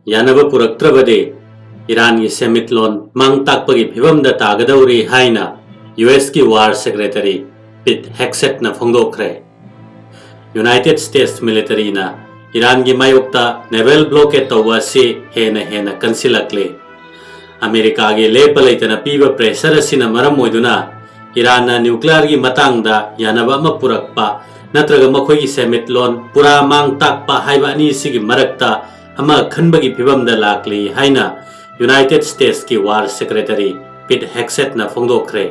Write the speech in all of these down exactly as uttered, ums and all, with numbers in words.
ꯌꯥꯅꯕ ꯄꯨꯔꯛꯇ꯭ꯔꯕꯗꯤ ꯏꯔꯥꯟꯒꯤ ꯁꯦꯟꯃꯤꯠꯂꯣꯟ ꯃꯥꯡ ꯇꯥꯛꯄꯒꯤ ꯐꯤꯚꯝꯗ ꯇꯥꯒꯗꯧꯔꯤ ꯍꯥꯏꯅ ꯌꯨ ꯑꯦꯁꯀꯤ War Secretary Pete Hegsethꯅ ꯐꯣꯡꯗꯣꯛꯈ꯭ꯔꯦ꯫ United States militaryꯅ ꯏꯔꯥꯟꯒꯤ ꯃꯥꯌꯣꯛꯇ naval blockade ꯇꯧꯕ ꯑꯁꯤ ꯍꯦꯟꯅ ꯍꯦꯟꯅ ꯀꯟꯁꯤꯜꯂꯛꯂꯤ꯫ ꯑꯃꯦꯔꯤꯀꯥꯒꯤ ꯂꯦꯞꯄ ꯂꯩꯇꯅ ꯄꯤꯕ pressure ꯑꯁꯤꯅ ꯃꯔꯝ ꯑꯣꯏꯗꯨꯅ ꯏꯔꯥꯟꯅ nuclearꯒꯤ ꯃꯇꯥꯡꯗ ꯌꯥꯅꯕ ꯑꯃ ꯄꯨꯔꯛꯄ ꯅꯠꯇ꯭ꯔꯒ ꯃꯈꯣꯏꯒꯤ ꯁꯦꯟꯃꯤꯠꯂꯣꯟ ꯄꯨꯔꯥ ꯃꯥꯡ ꯇꯥꯛꯄ ꯍꯥꯏꯕ ꯑꯅꯤꯁꯤꯒꯤ ꯃꯔꯛꯇ ꯑꯃ ꯈꯟꯕꯒꯤ ꯐꯤꯚꯝꯗ ꯂꯥꯛꯂꯤ ꯍꯥꯏꯅ United Statesꯀꯤ War Secretary Pete Hegsethꯅ ꯐꯣꯡꯗꯣꯛꯈ꯭ꯔꯦ꯫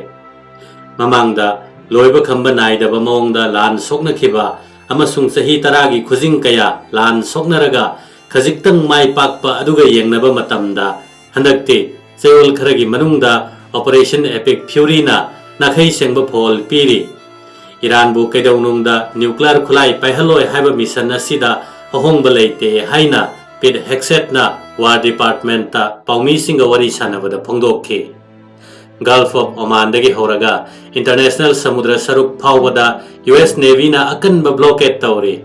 ꯃꯃꯥꯡꯗ ꯂꯣꯏꯕ ꯈꯝꯕ ꯅꯥꯏꯗꯕ ꯃꯑꯣꯡꯗ ꯂꯥꯟ ꯁꯣꯛꯅꯈꯤꯕ ꯑꯃꯁꯨꯡ ꯆꯍꯤ ꯇꯔꯥꯒꯤ ꯈꯨꯖꯤꯡ ꯀꯌꯥ ꯂꯥꯟ ꯁꯣꯛꯅꯔꯒ ꯈꯖꯤꯛꯇꯪ ꯃꯥꯏ ꯄꯥꯛꯄ ꯑꯗꯨꯒ ꯌꯦꯡꯅꯕ ꯃꯇꯝꯗ, ꯍꯟꯗꯛꯇꯤ ꯆꯌꯣꯜ ꯈꯔꯒꯤ ꯃꯅꯨꯡꯗ Operation Epic Furyꯅ ꯅꯥꯈꯩ ꯁꯦꯡꯕ ꯐꯣꯜ ꯄꯤꯔꯤ꯫ ꯏꯔꯥꯟꯕꯨ ꯀꯩꯗꯧꯅꯨꯡꯗ nuclear ꯈꯨꯠꯂꯥꯏ ꯄꯥꯏꯍꯜꯂꯣꯏ ꯍꯥꯏꯕ mission ꯑꯁꯤꯗ ꯑꯍꯣꯡꯕ ꯂꯩꯇꯦ ꯍꯥꯏꯅ Pete Hegsethꯅ War Departmentꯇ ꯄꯥꯎꯃꯤꯁꯤꯡꯒ ꯋꯥꯔꯤ ꯁꯥꯟꯅꯕꯗ ꯐꯣꯡꯗꯣꯛꯈꯤ꯫ Gulf of Omanꯗꯒꯤ ꯍꯧꯔꯒ international ꯁꯃꯨꯗ꯭ꯔ ꯁꯔꯨꯛ ꯐꯥꯎꯕꯗ ꯌꯨ ꯑꯦꯁ Navyꯅ ꯑꯀꯟꯕ blockade ꯇꯧꯔꯤ꯫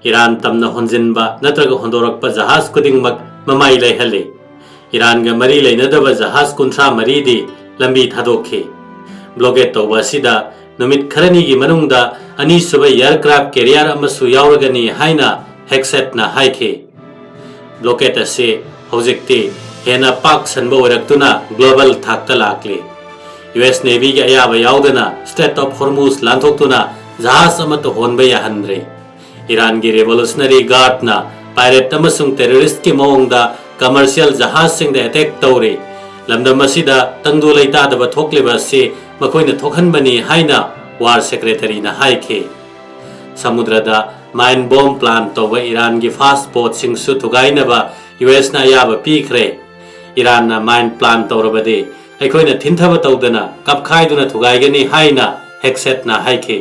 ꯏꯔꯥꯟ ꯇꯝꯅ ꯍꯣꯟꯖꯤꯟꯕ ꯅꯠꯇ꯭ꯔꯒ ꯍꯣꯟꯗꯣꯔꯛꯄ ꯖꯍꯥꯖ ꯈꯨꯗꯤꯡꯃꯛ ꯃꯃꯥꯏ ꯂꯩꯍꯜꯂꯤ꯫ ꯏꯔꯥꯟꯒ ꯃꯔꯤ ꯂꯩꯅꯗꯕ ꯖꯍꯥꯖ ꯀꯨꯟꯊ꯭ꯔꯥ ꯃꯔꯤꯗꯤ ꯂꯝꯕꯤ ꯊꯥꯗꯣꯛꯈꯤ꯫ Blockade ꯇꯧꯕ ꯑꯁꯤꯗ ꯅꯨꯃꯤꯠ ꯈꯔꯅꯤꯒꯤ ꯃꯅꯨꯡꯗ ꯑꯅꯤꯁꯨꯕ aircraft carrier ꯑꯃꯁꯨ ꯌꯥꯎꯔꯒꯅꯤ ꯍꯥꯏꯅ Hegsethꯅ ꯍꯥꯏꯈꯤ꯫ Blockade ꯑꯁꯤ ꯍꯧꯖꯤꯛꯇꯤ ꯍꯦꯟꯅ ꯄꯥꯛ ꯁꯟꯕ ꯑꯣꯏꯔꯛꯇꯨꯅ global ꯊꯥꯛꯇ ꯂꯥꯛꯂꯤ꯫ ꯌꯨ ꯑꯦꯁ Navyꯒꯤ ꯑꯌꯥꯕ ꯌꯥꯎꯗꯅ Strait of Hormuz ꯂꯥꯟꯊꯣꯛꯇꯨꯅ ꯖꯍꯥꯖ ꯑꯃꯠꯇ ꯍꯣꯟꯕ ꯌꯥꯍꯟꯗ꯭ꯔꯦ꯫ ꯏꯔꯥꯟꯒꯤ Revolutionary Guardꯅ pirate ꯑꯃꯁꯨꯡ terroristꯀꯤ ꯃꯑꯣꯡꯗ commercial ꯖꯍꯥꯖꯁꯤꯡꯗ attack ꯇꯧꯔꯤ꯫ ꯂꯝꯗꯝ ꯑꯁꯤꯗ ꯇꯪꯗꯨ ꯂꯩꯇꯥꯗꯕ ꯊꯣꯛꯂꯤꯕ ꯑꯁꯤ ꯃꯈꯣꯏꯅ ꯊꯣꯛꯍꯟꯕꯅꯤ ꯍꯥꯏꯅ War Secretaryꯅ ꯍꯥꯏꯈꯤ꯫ ꯁꯃꯨꯗ꯭ꯔꯗ mine bomb plant ꯇꯧꯕ ꯏꯔꯥꯟꯒꯤ fast boatꯁꯤꯡꯁꯨ ꯊꯨꯒꯥꯏꯅꯕ ꯌꯨ ꯑꯦꯁꯅ ꯑꯌꯥꯕ ꯄꯤꯈ꯭ꯔꯦ꯫ ꯏꯔꯥꯟꯅ mine plant ꯇꯧꯔꯕꯗꯤ ꯑꯩꯈꯣꯏꯅ ꯊꯤꯟꯊꯕ ꯇꯧꯗꯅ ꯀꯥꯞꯈꯥꯏꯗꯨꯅ ꯊꯨꯒꯥꯏꯒꯅꯤ ꯍꯥꯏꯅ Hegsethꯅ ꯍꯥꯏꯈꯤ꯫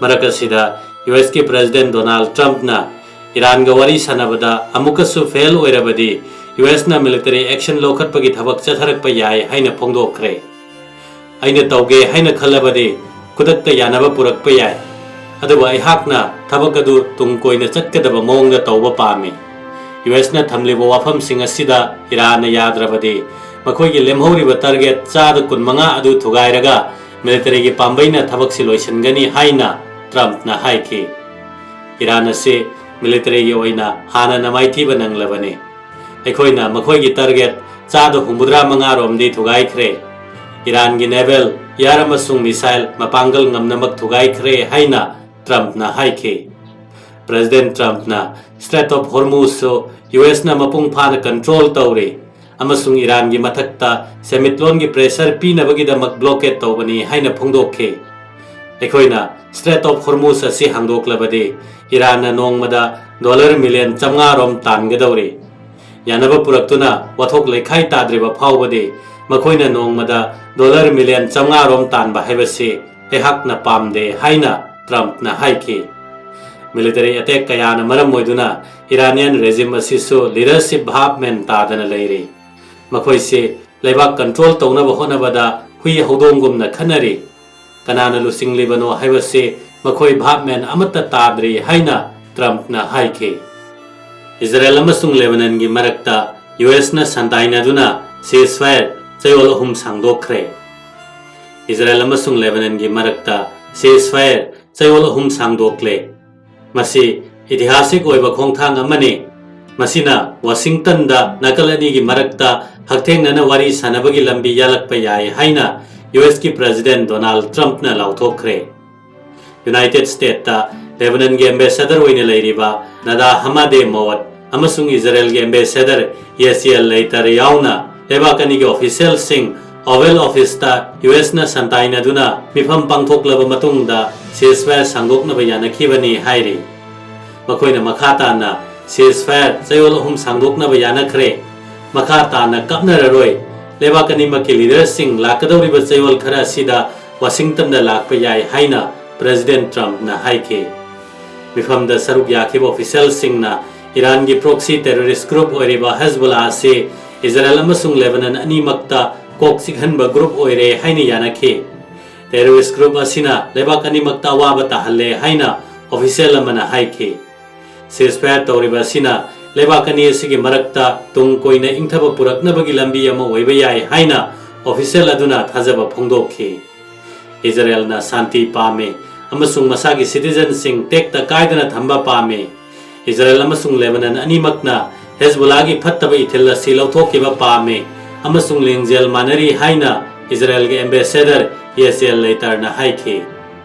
ꯃꯔꯛ ꯑꯁꯤꯗ ꯌꯨ ꯑꯦꯁꯀꯤ President Donald Trumpꯅ ꯏꯔꯥꯟꯒ ꯋꯥꯔꯤ ꯁꯥꯟꯅꯕꯗ ꯑꯃꯨꯛꯀꯁꯨ fail ꯑꯣꯏꯔꯕꯗꯤ ꯌꯨ ꯑꯦꯁꯅ military action ꯂꯧꯈꯠꯄꯒꯤ ꯊꯕꯛ ꯆꯠꯊꯔꯛꯄ ꯌꯥꯏ ꯍꯥꯏꯅ ꯐꯣꯡꯗꯣꯛꯈ꯭ꯔꯦ꯫ ꯑꯩꯅ ꯇꯧꯒꯦ ꯍꯥꯏꯅ ꯈꯜꯂꯕꯗꯤ ꯈꯨꯗꯛꯇ ꯌꯥꯅꯕ ꯄꯨꯔꯛꯄ ꯌꯥꯏ, ꯑꯗꯨꯕꯨ ꯑꯩꯍꯥꯛꯅ ꯊꯕꯛ ꯑꯗꯨ ꯇꯨꯡ ꯀꯣꯏꯅ ꯆꯠꯀꯗꯕ ꯃꯑꯣꯡꯗ ꯇꯧꯕ ꯄꯥꯝꯃꯤ꯫ ꯌꯨ ꯑꯦꯁꯅ ꯊꯝꯂꯤꯕ ꯋꯥꯐꯝꯁꯤꯡ ꯑꯁꯤꯗ ꯏꯔꯥꯟꯅ ꯌꯥꯗ꯭ꯔꯕꯗꯤ ꯃꯈꯣꯏꯒꯤ ꯂꯦꯝꯍꯧꯔꯤꯕ target ꯆꯥꯗ ꯀꯨꯟꯃꯉꯥ ꯑꯗꯨ ꯊꯨꯒꯥꯏꯔꯒ militaryꯒꯤ ꯄꯥꯝꯕꯩꯅ ꯊꯕꯛꯁꯤ ꯂꯣꯏꯁꯤꯟꯒꯅꯤ ꯍꯥꯏꯅ ꯇ꯭ꯔꯝꯞꯅ ꯍꯥꯏꯈꯤ꯫ ꯏꯔꯥꯟ ꯑꯁꯤ militaryꯒꯤ ꯑꯣꯏꯅ ꯍꯥꯟꯅꯅ ꯃꯥꯏꯊꯤꯕ ꯅꯪꯂꯕꯅꯤ꯫ ꯑꯩꯈꯣꯏꯅ ꯃꯈꯣꯏꯒꯤ target ꯆꯥꯗ ꯍꯨꯝꯐꯨꯇꯔꯥ ꯃꯉꯥ ꯔꯣꯝꯗꯤ ꯊꯨꯒꯥꯏꯈ꯭ꯔꯦ꯫ ꯏꯔꯥꯟꯒꯤ naval, air ꯑꯃꯁꯨꯡ missile ꯃꯄꯥꯡꯒꯜ ꯉꯝꯅꯃꯛ ꯊꯨꯒꯥꯏꯈ꯭ꯔꯦ ꯍꯥꯏꯅ ꯇ꯭ꯔꯝꯞꯅ ꯍꯥꯏꯈꯤ꯫ President ꯇ꯭ꯔꯝꯞꯅ Strait of Hormuzꯁꯨ ꯌꯨ ꯑꯦꯁꯅ ꯃꯄꯨꯡ ꯐꯥꯅ control ꯇꯧꯔꯤ ꯑꯃꯁꯨꯡ ꯏꯔꯥꯟꯒꯤ ꯃꯊꯛꯇ ꯁꯦꯟꯃꯤꯠꯂꯣꯟꯒꯤ pressure ꯄꯤꯅꯕꯒꯤꯗꯃꯛ blockade ꯇꯧꯕꯅꯤ ꯍꯥꯏꯅ ꯐꯣꯡꯗꯣꯛꯈꯤ꯫ ꯑꯩꯈꯣꯏꯅ Strait of Hormuz ꯑꯁꯤ ꯍꯥꯡꯗꯣꯛꯂꯕꯗꯤ ꯏꯔꯥꯟꯅ ꯅꯣꯡꯃꯗ dollar million ꯆꯥꯝꯃꯉꯥ ꯔꯣꯝ ꯇꯥꯟꯒꯗꯧꯔꯤ꯫ ꯌꯥꯅꯕ ꯄꯨꯔꯛꯇꯨꯅ ꯋꯥꯊꯣꯛ ꯂꯩꯈꯥꯏ ꯇꯥꯗ꯭ꯔꯤꯕ ꯐꯥꯎꯕꯗꯤ ꯃꯈꯣꯏꯅ ꯅꯣꯡꯃꯗ dollar million ꯆꯥꯝꯃꯉꯥ ꯔꯣꯝ ꯇꯥꯟꯕ ꯍꯥꯏꯕꯁꯤ ꯑꯩꯍꯥꯛꯅ ꯄꯥꯝꯗꯦ ꯍꯥꯏꯅ ꯇ꯭ꯔꯝꯞꯅ ꯍꯥꯏꯈꯤ꯫ Military attack ꯀꯌꯥꯅ ꯃꯔꯝ ꯑꯣꯏꯗꯨꯅ Iranian regime ꯑꯁꯤꯁꯨ leadership ꯚꯥꯞ ꯃꯦꯟ ꯇꯥꯗꯅ ꯂꯩꯔꯤ꯫ ꯃꯈꯣꯏꯁꯤ ꯂꯩꯕꯥꯛ control ꯇꯧꯅꯕ ꯍꯣꯠꯅꯕꯗ ꯍꯨꯏ ꯍꯧꯗꯣꯡꯒꯨꯝꯅ ꯈꯠꯅꯔꯤ꯫ ꯀꯅꯥꯅ ꯂꯨꯆꯤꯡꯂꯤꯕꯅꯣ ꯍꯥꯏꯕꯁꯤ ꯃꯈꯣꯏ ꯚꯥꯞ ꯃꯦꯟ ꯑꯃꯠꯇ ꯇꯥꯗ꯭ꯔꯤ ꯍꯥꯏꯅ ꯇ꯭ꯔꯝꯞꯅ ꯍꯥꯏꯈꯤ꯫ ꯏꯖꯔꯦꯜ ꯑꯃꯁꯨꯡ ꯂꯦꯕꯅꯟꯒꯤ ꯃꯔꯛꯇ ꯌꯨ ꯑꯦꯁꯅ ꯁꯟꯗꯥꯏꯅꯗꯨꯅ ceasefire ꯆꯌꯣꯜ ꯑꯍꯨꯝ ꯁꯥꯡꯗꯣꯛꯈ꯭ꯔꯦ꯫ ꯏꯖꯔꯦꯜ ꯑꯃꯁꯨꯡ ꯂꯦꯕꯅꯟꯒꯤ ꯃꯔꯛꯇ ceasefire ꯆꯌꯣꯜ ꯑꯍꯨꯝ ꯁꯥꯡꯗꯣꯛꯂꯦ꯫ ꯃꯁꯤ ꯏꯇꯤꯍꯥꯁꯤꯛ ꯑꯣꯏꯕ ꯈꯣꯡꯊꯥꯡ ꯑꯃꯅꯤ꯫ ꯃꯁꯤꯅ ꯋꯥꯁꯤꯡꯇꯟꯗ ꯅꯥꯀꯜ ꯑꯅꯤꯒꯤ ꯃꯔꯛꯇ ꯍꯛꯊꯦꯡꯅꯅ ꯋꯥꯔꯤ ꯁꯥꯅꯕꯒꯤ ꯂꯝꯕꯤ ꯌꯥꯜꯂꯛꯄ ꯌꯥꯏ ꯍꯥꯏꯅ ꯌꯨ ꯑꯦꯁꯀꯤ President ꯗꯣꯅꯥꯜꯗ ꯇ꯭ꯔꯝꯞꯅ ꯂꯥꯎꯊꯣꯛꯈ꯭ꯔꯦ꯫ ꯌꯨꯅꯥꯏꯇꯦꯗ ꯁ꯭ꯇꯦꯠꯇ ꯂꯦꯕꯅꯟꯒꯤ ambassador ꯑꯣꯏꯅ ꯂꯩꯔꯤꯕ ꯅꯗꯥ ꯍꯃꯥꯗꯦ ꯃꯣꯋꯠ ꯑꯃꯁꯨꯡ ꯏꯖꯔꯦꯜꯒꯤ ambassador ꯌꯦꯁꯤꯌꯦꯜ ꯂꯩꯇꯔ ꯌꯥꯎꯅ ꯂꯩꯕꯥꯛ ꯑꯅꯤꯒꯤ officialꯁꯤꯡ Oval Officeꯇ ꯌꯨ ꯑꯦꯁꯅ ꯁꯟꯗꯥꯏꯅꯗꯨꯅ ꯃꯤꯐꯝ ꯄꯥꯡꯊꯣꯛꯂꯕ ꯃꯇꯨꯡꯗ ceasefire ꯁꯥꯡꯗꯣꯛꯅꯕ ꯌꯥꯅꯈꯤꯕꯅꯤ ꯍꯥꯏꯔꯤ꯫ ꯃꯈꯣꯏꯅ ꯃꯈꯥ ꯇꯥꯅ ceasefire ꯆꯌꯣꯜ ꯑꯍꯨꯝ ꯁꯥꯡꯗꯣꯛꯅꯕ ꯌꯥꯅꯈ꯭ꯔꯦ꯫ ꯃꯈꯥ ꯇꯥꯅ ꯀꯥꯞꯅꯔꯔꯣꯏ꯫ ꯂꯩꯕꯥꯛ ꯑꯅꯤꯃꯛꯀꯤ leaderꯁꯤꯡ ꯂꯥꯛꯀꯗꯧꯔꯤꯕ ꯆꯌꯣꯜ ꯈꯔ ꯑꯁꯤꯗ ꯋꯥꯁꯤꯡꯇꯟꯗ ꯂꯥꯛꯄ ꯌꯥꯏ ꯍꯥꯏꯅ President ꯇ꯭ꯔꯝꯞꯅ ꯍꯥꯏꯈꯤ꯫ ꯃꯤꯐꯝꯗ ꯁꯔꯨꯛ ꯌꯥꯈꯤꯕ officialꯁꯤꯡꯅ ꯏꯔꯥꯟꯒꯤ proxy terrorist group ꯑꯣꯏꯔꯤꯕ ꯍꯦꯖꯕꯣꯂꯥ ꯑꯁꯤ ꯏꯖꯔꯦꯜ ꯑꯃꯁꯨꯡ ꯂꯦꯕꯅꯟ ꯑꯅꯤꯃꯛꯇ ꯀꯣꯛ ꯆꯤꯛꯍꯟꯕ group ꯑꯣꯏꯔꯦ ꯍꯥꯏꯅ ꯌꯥꯅꯈꯤ꯫ Terrorist group ꯑꯁꯤꯅ ꯂꯩꯕꯥꯛ ꯑꯅꯤꯃꯛꯇ ꯑꯋꯥꯕ ꯇꯥꯍꯜꯂꯦ ꯍꯥꯏꯅ official ꯑꯃꯅ ꯍꯥꯏꯈꯤ꯫ Ceasefire ꯇꯧꯔꯤꯕ ꯑꯁꯤꯅ ꯂꯩꯕꯥꯛ ꯑꯅꯤ ꯑꯁꯤꯒꯤ ꯃꯔꯛꯇ ꯇꯨꯡ ꯀꯣꯏꯅ ꯏꯪꯊꯕ ꯄꯨꯔꯛꯅꯕꯒꯤ ꯂꯝꯕꯤ ꯑꯃ ꯑꯣꯏꯕ ꯌꯥꯏ ꯍꯥꯏꯅ ꯑꯣꯐꯤꯁꯤꯌꯦꯜ ꯑꯗꯨꯅ ꯊꯥꯖꯕ ꯐꯣꯡꯗꯣꯛꯈꯤ꯫ ꯏꯖꯔꯦꯜꯅ ꯁꯥꯟꯇꯤ ꯄꯥꯝꯃꯤ ꯑꯃꯁꯨꯡ ꯃꯁꯥꯒꯤ ꯁꯤꯇꯤꯖꯟꯁꯤꯡ ꯇꯦꯛꯇ ꯀꯥꯏꯗꯅ ꯊꯝꯕ ꯄꯥꯝꯃꯤ꯫ ꯏꯖꯔꯦꯜ ꯑꯃꯁꯨꯡ ꯂꯦꯕꯅꯟ ꯑꯅꯤꯃꯛꯅ ꯍꯦꯖꯕꯨꯂꯥꯒꯤ ꯐꯠꯇꯕ ꯏꯊꯤꯜ ꯑꯁꯤ ꯂꯧꯊꯣꯛꯈꯤꯕ ꯄꯥꯝꯃꯤ ꯑꯃꯁꯨꯡ ꯂꯤꯡꯖꯦꯜ ꯃꯥꯟꯅꯔꯤ ꯍꯥꯏꯅ ꯏꯖꯔꯦꯜꯒꯤ ꯑꯦꯝꯕꯦꯁꯦꯗꯔ ꯌꯦꯁꯤꯌꯦꯜ ꯂꯩꯇꯔꯅ ꯍꯥꯏꯈꯤ꯫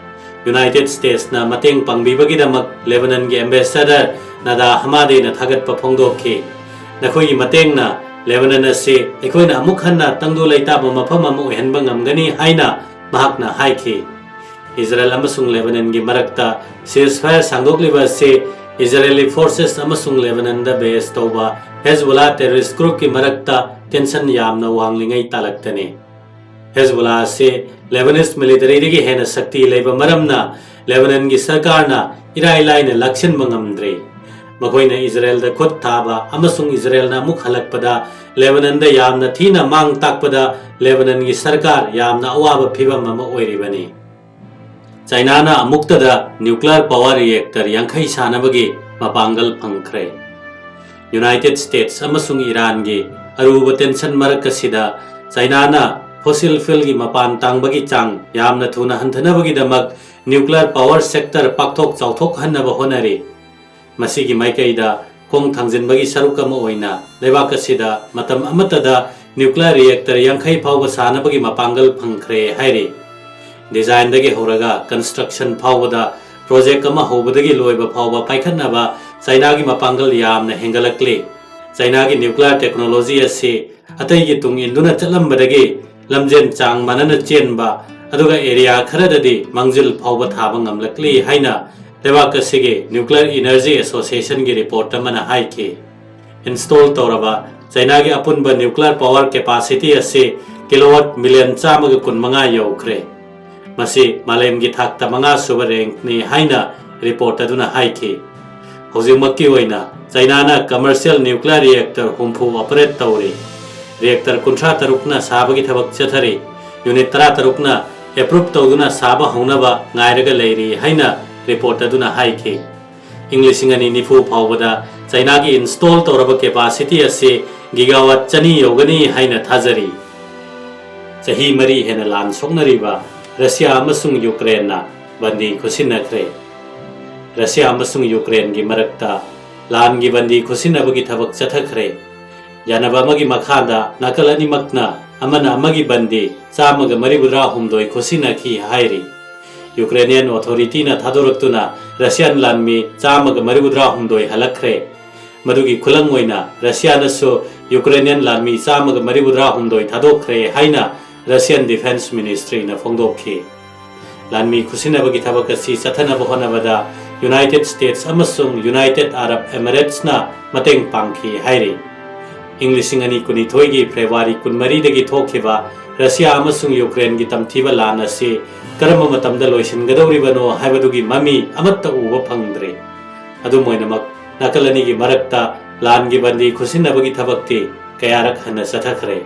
ꯌꯨꯅꯥꯏꯇꯦꯗ ꯁ꯭ꯇꯦꯠꯁꯅ ꯃꯇꯦꯡ ꯄꯥꯡꯕꯤꯕꯒꯤꯗꯃꯛ ꯂꯦꯕꯅꯟꯒꯤ ꯑꯦꯝꯕꯦꯁꯦꯗꯔ ꯅꯥꯗꯥ ꯍꯃꯥꯗꯦꯅ ꯊꯥꯒꯠꯄ ꯐꯣꯡꯗꯣꯛꯈꯤ꯫ "ꯅꯈꯣꯏꯒꯤ ꯃꯇꯦꯡꯅ ꯂꯦꯕꯅꯟ ꯑꯁꯤ ꯑꯩꯈꯣꯏꯅ ꯑꯃꯨꯛ ꯍꯟꯅ ꯇꯪꯗꯨ ꯂꯩꯇꯥꯕ ꯃꯐꯝ ꯑꯃ ꯑꯣꯏꯍꯟꯕ ꯉꯝꯒꯅꯤ" ꯍꯥꯏꯅ ꯃꯍꯥꯛꯅ ꯍꯥꯏꯈꯤ꯫ ꯏꯖꯔꯦꯜ ꯑꯃꯁꯨꯡ ꯂꯦꯕꯅꯟꯒꯤ ꯃꯔꯛꯇ ceasefire ꯁꯥꯡꯗꯣꯛꯂꯤꯕ ꯑꯁꯤ ꯏꯖꯔꯦꯂꯤ ꯐꯣꯔꯁꯦꯁ ꯑꯃꯁꯨꯡ ꯂꯦꯕꯅꯟꯗ ꯕꯦꯁ ꯇꯧꯕ ꯍꯦꯖꯕꯨꯂꯥ ꯇꯦꯔꯣꯔꯤꯁ ꯒ꯭ꯔꯨꯞꯀꯤ ꯃꯔꯛꯇ ꯇꯦꯟꯁꯟ ꯌꯥꯝꯅ ꯋꯥꯡꯂꯤꯉꯩ ꯇꯥꯂꯛꯇꯅꯤ꯫ ꯍꯦꯖꯕꯨꯂꯥ ꯑꯁꯤ ꯂꯦꯕꯅꯤꯁ ꯃꯤꯂꯤꯇꯔꯤꯗꯒꯤ ꯍꯦꯟꯅ ꯁꯛꯇꯤ ꯂꯩꯕ ꯃꯔꯝꯅ ꯂꯦꯕꯅꯟꯒꯤ ꯁꯔꯀꯥꯔꯅ ꯏꯔꯥꯏ ꯂꯥꯏꯅ ꯂꯥꯛꯁꯤꯟꯕ ꯉꯝꯗ꯭ꯔꯤ꯫ ꯃꯈꯣꯏꯅ ꯏꯖꯔꯦꯜꯗ ꯈꯨꯠ ꯊꯥꯕ ꯑꯃꯁꯨꯡ ꯏꯖꯔꯦꯜꯅ ꯑꯃꯨꯛ ꯍꯜꯂꯛꯄꯗ ꯂꯦꯕꯅꯟꯗ ꯌꯥꯝꯅ ꯊꯤꯅ ꯃꯥꯡ ꯇꯥꯛꯄꯗ ꯂꯦꯕꯅꯟꯒꯤ ꯁꯔꯀꯥꯔ ꯌꯥꯝꯅ ꯑꯋꯥꯕ ꯐꯤꯚꯝ ꯑꯃ ꯑꯣꯏꯔꯤꯕꯅꯤ꯫ ꯆꯥꯏꯅꯥꯅ ꯑꯃꯨꯛꯇꯗ ꯅ꯭ꯌꯨꯀ꯭ꯂꯤꯌꯔ ꯄꯥꯋꯔ ꯔꯤꯑꯦꯛꯇꯔ ꯌꯥꯡꯈꯩ ꯁꯥꯅꯕꯒꯤ ꯃꯄꯥꯡꯒꯜ ꯐꯪꯈ꯭ꯔꯦ꯫ ꯌꯨꯅꯥꯏꯇꯦꯗ ꯁ꯭ꯇꯦꯠꯁ ꯑꯃꯁꯨꯡ ꯏꯔꯥꯟꯒꯤ ꯑꯔꯨꯕ ꯇꯦꯟꯁꯟ ꯃꯔꯛ ꯑꯁꯤꯗ ꯆꯥꯏꯅꯥꯅ ꯐꯣꯁꯤꯜ ꯐ꯭ꯌꯨꯜꯒꯤ ꯃꯄꯥꯟ ꯇꯥꯡꯕꯒꯤ ꯆꯥꯡ ꯌꯥꯝꯅ ꯊꯨꯅ ꯍꯟꯊꯅꯕꯒꯤꯗꯃꯛ ꯅ꯭ꯌꯨꯀ꯭ꯂꯤꯌꯔ ꯄꯥꯋꯔ ꯁꯦꯛꯇꯔ ꯄꯥꯛꯊꯣꯛ ꯆꯥꯎꯊꯣꯛꯍꯟꯅꯕ ꯍꯣꯠꯅꯔꯤ꯫ ꯃꯁꯤꯒꯤ ꯃꯥꯏꯀꯩꯗ ꯈꯣꯡ ꯊꯥꯡꯖꯤꯟꯕꯒꯤ ꯁꯔꯨꯛ ꯑꯃ ꯑꯣꯏꯅ ꯂꯩꯕꯥꯛ ꯑꯁꯤꯗ ꯃꯇꯝ ꯑꯃꯠꯇꯗ ꯅ꯭ꯌꯨꯀ꯭ꯂꯤꯌꯔ ꯔꯤꯑꯦꯛꯇꯔ ꯌꯥꯡꯈꯩ ꯐꯥꯎꯕ ꯁꯥꯅꯕꯒꯤ ꯃꯄꯥꯡꯒꯜ ꯐꯪꯈ꯭ꯔꯦ ꯍꯥꯏꯔꯤ꯫ ꯗꯤꯖꯥꯏꯟꯗꯒꯤ ꯍꯧꯔꯒ ꯀꯟꯁꯇ꯭ꯔꯛꯁꯟ ꯐꯥꯎꯕꯗ, ꯄ꯭ꯔꯣꯖꯦꯛ ꯑꯃ ꯍꯧꯕꯗꯒꯤ ꯂꯣꯏꯕ ꯐꯥꯎꯕ ꯄꯥꯏꯈꯠꯅꯕ ꯆꯥꯏꯅꯥꯒꯤ ꯃꯄꯥꯡꯒꯜ ꯌꯥꯝꯅ ꯍꯦꯟꯒꯠꯂꯛꯂꯤ꯫ ꯆꯥꯏꯅꯥꯒꯤ ꯅ꯭ꯌꯨꯀ꯭ꯂꯤꯌꯔ ꯇꯦꯛꯅꯣꯂꯣꯖꯤ ꯑꯁꯤ ꯑꯇꯩꯒꯤ ꯇꯨꯡ ꯏꯟꯗꯨꯅ ꯆꯠꯂꯝꯕꯗꯒꯤ ꯂꯝꯖꯦꯟ ꯆꯥꯡ ꯃꯥꯟꯅꯅ ꯆꯦꯟꯕ, ꯑꯗꯨꯒ ꯑꯦꯔꯤꯌꯥ ꯈꯔꯗꯗꯤ ꯃꯥꯡꯖꯤꯜ ꯐꯥꯎꯕ ꯊꯥꯕ ꯉꯝꯂꯛꯂꯤ ꯍꯥꯏꯅ ꯂꯩꯕꯥꯛ ꯑꯁꯤꯒꯤ ꯅ꯭ꯌꯨꯀ꯭ꯂꯤꯌꯔ ꯏꯅꯔꯖꯤ ꯑꯦꯁꯣꯁꯤꯌꯦꯁꯟꯒꯤ ꯔꯤꯄꯣꯔꯠ ꯑꯃꯅ ꯍꯥꯏꯈꯤ꯫ ꯏꯟꯁꯇꯣꯜ ꯇꯧꯔꯕ ꯆꯥꯏꯅꯥꯒꯤ ꯑꯄꯨꯟꯕ ꯅ꯭ꯌꯨꯀ꯭ꯂꯤꯌꯔ ꯄꯥꯋꯔ ꯀꯦꯄꯥꯁꯤꯇꯤ ꯑꯁꯤ ꯀꯤꯂꯣꯋꯥꯠ ꯃꯤꯂꯤꯌꯟ ꯆꯥꯝꯃꯒ ꯀꯨꯟꯃꯉꯥ ꯌꯧꯈ꯭ꯔꯦ꯫ ꯃꯁꯤ ꯃꯥꯂꯦꯝꯒꯤ ꯊꯥꯛꯇ ꯃꯉꯥ ꯁꯨꯕ ꯔꯦꯡꯛꯅꯤ ꯍꯥꯏꯅ ꯔꯤꯄꯣꯔꯠ ꯑꯗꯨꯅ ꯍꯥꯏꯈꯤ꯫ ꯍꯧꯖꯤꯛꯃꯛꯀꯤ ꯑꯣꯏꯅ ꯆꯥꯏꯅꯥꯅ ꯀꯃꯔꯁꯤꯌꯦꯜ ꯅ꯭ꯌꯨꯀ꯭ꯂꯤꯌꯔ ꯔꯤꯑꯦꯛꯇꯔ ꯍꯨꯝꯐꯨ ꯑꯣꯄꯔꯦꯠ ꯇꯧꯔꯤ꯫ ꯔꯤꯑꯦꯛꯇꯔ ꯀꯨꯟꯊ꯭ꯔꯥ ꯇꯔꯨꯛꯅ ꯁꯥꯕꯒꯤ ꯊꯕꯛ ꯆꯠꯊꯔꯤ꯫ ꯌꯨꯅꯤꯠ ꯇꯔꯥ ꯇꯔꯨꯛꯅ ꯑꯦꯄ꯭ꯔꯨꯞ ꯇꯧꯗꯨꯅ ꯁꯥꯕ ꯍꯧꯅꯕ ꯉꯥꯏꯔꯒ ꯂꯩꯔꯤ ꯍꯥꯏꯅ ꯔꯤꯄꯣꯔꯠ ꯑꯗꯨꯅ ꯍꯥꯏꯈꯤ꯫ ꯏꯪ ꯂꯤꯁꯤꯡ ꯑꯅꯤ ꯅꯤꯐꯨ ꯐꯥꯎꯕꯗ ꯆꯥꯏꯅꯥꯒꯤ install ꯇꯧꯔꯕ capacity ꯑꯁꯤ gigawatt ꯆꯅꯤ ꯌꯧꯒꯅꯤ ꯍꯥꯏꯅ ꯊꯥꯖꯔꯤ꯫ ꯆꯍꯤ ꯃꯔꯤ ꯍꯦꯟꯅ ꯂꯥꯟ ꯁꯣꯛꯅꯔꯤꯕ ꯔꯁꯤꯌꯥ ꯑꯃꯁꯨꯡ ꯌꯨꯀ꯭ꯔꯦꯟꯅ ꯕꯟꯗꯤ ꯈꯨꯠꯁꯤꯟꯅꯈ꯭ꯔꯦ꯫ ꯔꯁꯤꯌꯥ ꯑꯃꯁꯨꯡ ꯌꯨꯀ꯭ꯔꯦꯟꯒꯤ ꯃꯔꯛꯇ ꯂꯥꯟꯒꯤ ꯕꯟꯗꯤ ꯈꯨꯠꯁꯤꯟꯅꯕꯒꯤ ꯊꯕꯛ ꯆꯠꯊꯈ꯭ꯔꯦ꯫ ꯌꯥꯅꯕ ꯑꯃꯒꯤ ꯃꯈꯥꯗ ꯅꯥꯀꯜ ꯑꯅꯤꯃꯛꯅ ꯑꯃꯅ ꯑꯃꯒꯤ ꯕꯟꯗꯤ ꯆꯥꯝꯃꯒ ꯃꯔꯤꯐꯨꯇꯔꯥ ꯍꯨꯝꯗꯣꯏ ꯈꯨꯠꯁꯤꯟꯅꯈꯤ ꯍꯥꯏꯔꯤ꯫ ꯌꯨꯀ꯭ꯔꯦꯅꯤꯌꯟ authorityꯅ ꯊꯥꯗꯣꯔꯛꯇꯨꯅ ꯔꯁꯤꯌꯥꯟ ꯂꯥꯟꯃꯤ ꯆꯥꯝꯃꯒ ꯃꯔꯤꯐꯨꯇꯔꯥ ꯍꯨꯝꯗꯣꯏ ꯍꯜꯂꯛꯈ꯭ꯔꯦ꯫ ꯃꯗꯨꯒꯤ ꯈꯨꯂꯪ ꯑꯣꯏꯅ ꯔꯁꯤꯌꯥꯅꯁꯨ ꯌꯨꯀ꯭ꯔꯦꯅꯤꯌꯟ ꯂꯥꯟꯃꯤ ꯆꯥꯝꯃꯒ ꯃꯔꯤꯐꯨꯇꯔꯥ ꯍꯨꯝꯗꯣꯏ ꯊꯥꯗꯣꯛꯈ꯭ꯔꯦ ꯍꯥꯏꯅ ꯔꯁꯤꯌꯥꯟ ꯗꯤꯐꯦꯟꯁ ꯃꯤꯅꯤꯁꯇ꯭ꯔꯤꯅ ꯐꯣꯡꯗꯣꯛꯈꯤ꯫ ꯂꯥꯟꯃꯤ ꯈꯨꯠꯁꯤꯟꯅꯕꯒꯤ ꯊꯕꯛ ꯑꯁꯤ ꯆꯠꯊꯅꯕ ꯍꯣꯠꯅꯕꯗ ꯌꯨꯅꯥꯏꯇꯦꯗ ꯁ꯭ꯇꯦꯠꯁ ꯑꯃꯁꯨꯡ ꯌꯨꯅꯥꯏꯇꯦꯗ ꯑꯔꯕ ꯑꯦꯃꯤꯔꯦꯠꯁꯅ ꯃꯇꯦꯡ ꯄꯥꯡꯈꯤ ꯍꯥꯏꯔꯤ꯫ ꯏꯪ ꯂꯤꯁꯤꯡ ꯑꯅꯤ ꯀꯨꯟꯅꯤꯊꯣꯏꯒꯤ ꯐꯦꯕ꯭ꯔꯨꯋꯥꯔꯤ ꯀꯨꯟꯃꯔꯤꯗꯒꯤ ꯊꯣꯛꯈꯤꯕ ꯔꯁꯤꯌꯥ ꯑꯃꯁꯨꯡ ꯌꯨꯀ꯭ꯔꯦꯟꯒꯤ ꯇꯝꯊꯤꯕ ꯂꯥꯟ ꯑꯁꯤ ꯀꯔꯝꯕ ꯃꯇꯝꯗ ꯂꯣꯏꯁꯤꯟꯒꯗꯧꯔꯤꯕꯅꯣ ꯍꯥꯏꯕꯗꯨꯒꯤ ꯃꯃꯤ ꯑꯃꯠꯇ ꯎꯕ ꯐꯪꯗ꯭ꯔꯤ꯫ ꯑꯗꯨꯝ ꯑꯣꯏꯅꯃꯛ, ꯅꯥꯀꯜ ꯑꯅꯤꯒꯤ ꯃꯔꯛꯇ ꯂꯥꯟꯒꯤ ꯕꯟꯗꯤ ꯈꯨꯠꯁꯤꯟꯅꯕꯒꯤ ꯊꯕꯛꯇꯤ ꯀꯌꯥꯔꯛ ꯍꯟꯅ ꯆꯠꯊꯈ꯭ꯔꯦ꯫